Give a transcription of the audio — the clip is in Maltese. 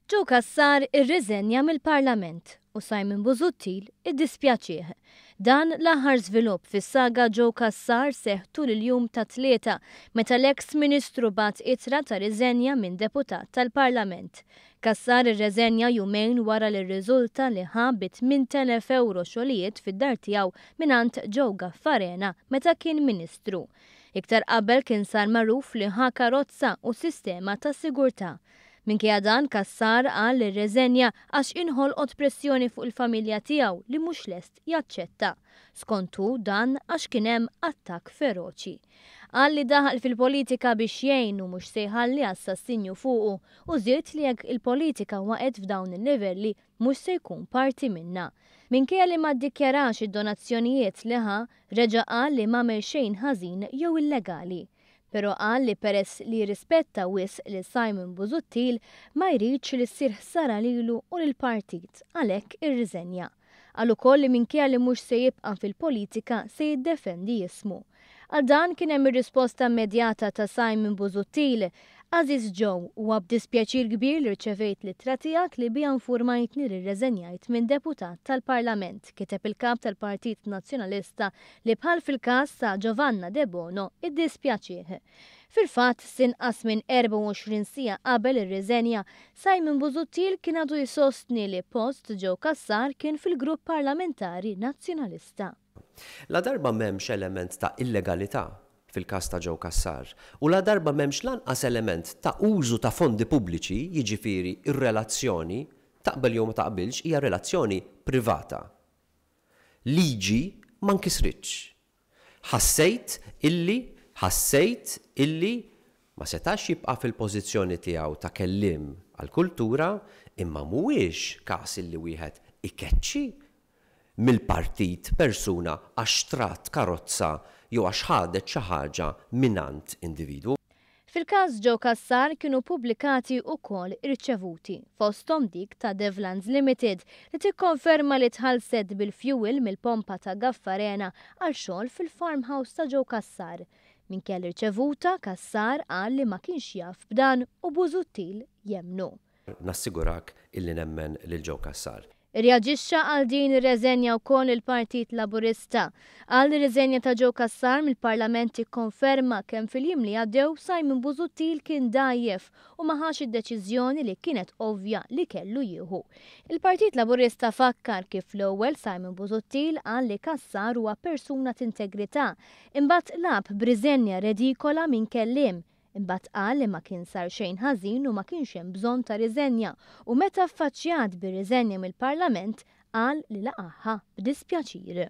Joe Cassar irriżenja mill-Parlament u Simon Busuttil iddispjaċih. Dan l-aħħar żvilupp fis-saga Joe Cassar seħħ tul il-jum tat-Tlieta meta l-eks Ministru bagħat ittra ta' riżenja minn deputat tal-Parlament. Cassar irreżenja jumejn wara li rriżulta li ħa bi 8,000 ewro xogħlijiet fid-dar tiegħu mingħand Joe Gaffarena meta kien Ministru. Iktar qabel kien sar magħruf li ħa karozza u sistema ta' sigurtà. Minkejja dan, Cassar qal li rreżenja għax inħolqot pressjoni fuq il-familja tiegħu li mhux lest jaċċetta. Skont hu dan għax kien hemm attakk feroċi. Qal li daħal fil-politika biex jgħin u mhux se jħalli assassinju fuqu u żied li jekk il-politika waqgħet f'dawn il-livelli mhux se jkun parti minnha. Minkejja li ma ddikjarax id-donazzjonijiet li ħa, reġa' qal li m'għamel xejn ħażin jew illegali. Però qal li peress li jirrispetta wisq lil Simon Busuttil ma jridx li ssir ħsara lilu u lill-partit, għalhekk irriżenja. Qal ukoll li minkejja li mhux se jibqa' fil-politika se jiddefendi ismu. Għal dan kien hemm ir-risposta immedjata ta' Simon Busuttil, Għażiż Joe, huwa b'dispjaċir kbir li rċevejt l-ittra tiegħek li biha nfurmajtni li rreżenjajt minn deputat tal-Parlament, kiteb il-Kap tal-Partit Nazzjonalista li bħal fil-każ ta' Giovanna Debono iddispjaċih. Fil-fatt, s'inqas minn 24 siegħa qabel ir-riżenja, Simon Busuttil kien għadu jsostni li post Joe Cassar kien fil-Grupp Parlamentari Nazzjonalista. Ladarba m'hemmx element ta' illegalità fil-każ ta' Joe Cassar u ladarba m'hemmx lanqas element ta' użu ta' fondi pubbliċi, jiġifieri r-relazzjoni, taqbel jew ma taqbilx, hija relazzjoni privata. Liġi ma nkisritx. Ħassejt illi ħassejt illi ma setax jibqa' fil-pożizzjoni tiegħu ta' kelliem għall-kultura imma mhuwiex każ illi wieħed ikeċċi mill-partit persuna għax xtrat karozza jew għax ħadet xi ħaġa mingħand individwu. Fil-każ Joe Cassar kienu ppubblikati wkoll irċevuti, fosthom dik ta' Devlands Limited li tikkonferma li tħallset bil-fjuwil mill-pompa ta' Gaffarena għal xogħol fil-farmhouse ta' Joe Cassar. Minkejja l-irċevuta, Cassar qal li ma kienx jaf b'dan u Busuttil jemmnu. Nassigurak illi nemmen lil Joe Cassar. Irreaġixxa għal din ir-reżenja wkoll il-Partit Laburista. Qal li r-riżenja ta' Joe Cassar mill-Parlament tikkonferma kemm fil-jiem li għaddew Simon Busuttil kien dgħajjef u ma ħax id-deċiżjoni li kienet ovvja li kellu jieħu. Il-Partit Laburista fakkar kif l-ewwel Simon Busuttil qal li Cassar huwa persuna t'integrità, imbagħad lagħab b'riżenja redikola minn kelliem Imbagħad qal li ma kien sar xejn ħażin u ma kienx hemm bżonn ta' riżenja u meta ffaċċjat bir-riżenja mill-Parlament qal li laqagħha b'dispjaċir.